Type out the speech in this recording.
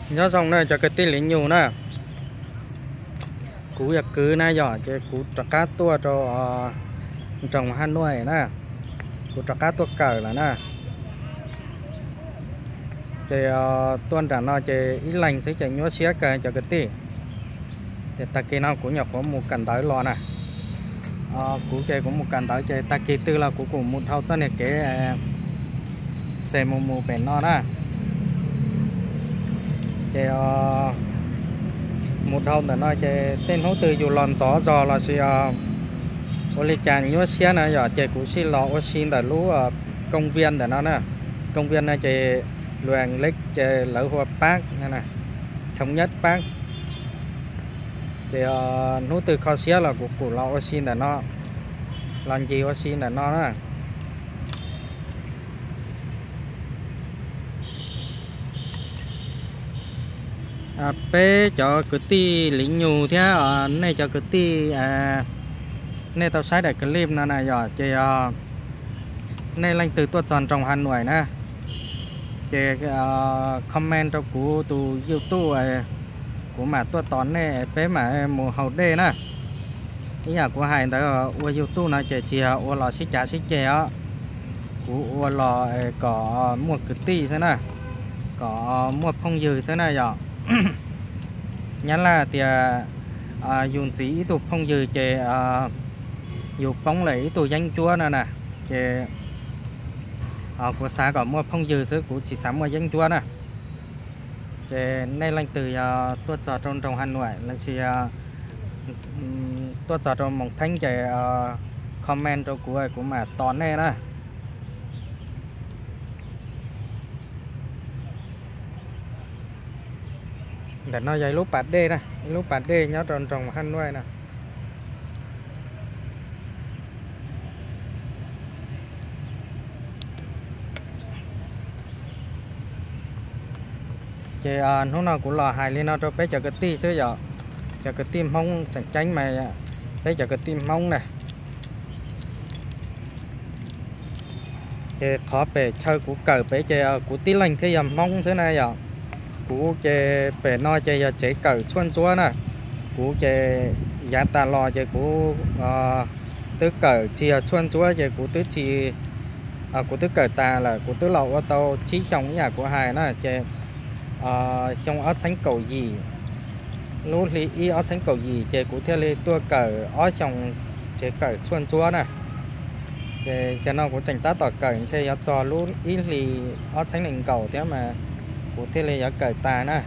Nyob zoo na cov kwv tij Liv Nyug na, kuv yog kwv na yom, ces kuv rov qab tuaj rau nroog Haj Nuaj na, kuv rov qab tuaj kawm lawm na. Ces tuaj nram no ces ib leeg xwb ces nyuaj siab kawg cov kwv tij. Ces tag kis no kuv nyuam qhuav mus kawm ntawv los na. Kuv ces kuv mus kawm ntawv ces tag kis twg los kuv kuj mus dhau txoj niag kev xe mus mus pem no na. Ces mus dhau ntawm no ces tej hnub twg yus los ntxov zog los sis ua li cas nyuaj siab na yom, ces kuv sij los ua si ntawm lub koo viaj ntawm no na. Koo viaj no ces lus English ces lawv hu ua park, thoob nyab park. Ces hnub twg kho siab los kuv kuj los ua si ntawm no, los ncig ua si ntawm no na. Peb cov kwv tij Liv Nyug thiab nej cov kwv tij, nej tau saib daim clip no na yom, ces nej leej twg tuaj txog nroog Haj Nuaj na, ces comment rau kuv tus YouTube, kuv mam tuaj tos nej peb mam mus haus dej na. Ib yam kuv hais ntawd, ua YouTube no ces tsis yog ua los sib cav sib ceg os, kuv ua los kom muaj kwv tij xwb na, kom muaj phooj ywg xwb na yom. Nyab laj tias yus ntxiv ib tug phooj ywg ces yus poob lawm ib tug yeeb ncuab no na. Ces kuv xav kom muaj phooj ywg xwb, kuv tsis xav muaj yeeb ncuab na. Ces nej leej twg yog tuaj txog rau nroog Haj Nuaj los sis tuaj txog rau Moos Theeb ces comment rau kuv, kuv mam tos nej na. Ntawm no yog ib lub pas dej na, ib lub pas dej nyob rau nroog Haj Nuaj na. Ces hnub no kuv los hais li no rau peb cov kwv tij xwb yom, cov kwv tij Hmoob tseem ceeb mas peb cov kwv tij Hmoob na. Ces qhov pem chaw kuv kawm pem ces kuv tib leeg thiaj yog Hmoob xwb na yom. Kuv ces pem no ces yog tsev kawm tshuaj ntsuab na. Kuv ces yav tas los ces kuv twb kawm tsis yog tshuaj ntsuab ces kuv twb tsis, kuv twb kawm tas lawm, kuv twb los ua tau tsib xyoo ib yam kuv hais na ces xyoo ob txheeb kaum yim, lub hli ib ob txheeb kaum yim ces kuv thiaj li tuaj kawm ob xyoos tsev kawm tshuaj ntsuab na. Ces tam sim no kuv tseem tab tom kawm ntshe yuav txog lub ib hlis ob txheeb nees nkaum thiab mas kuv thiaj li yuav kawm tas na.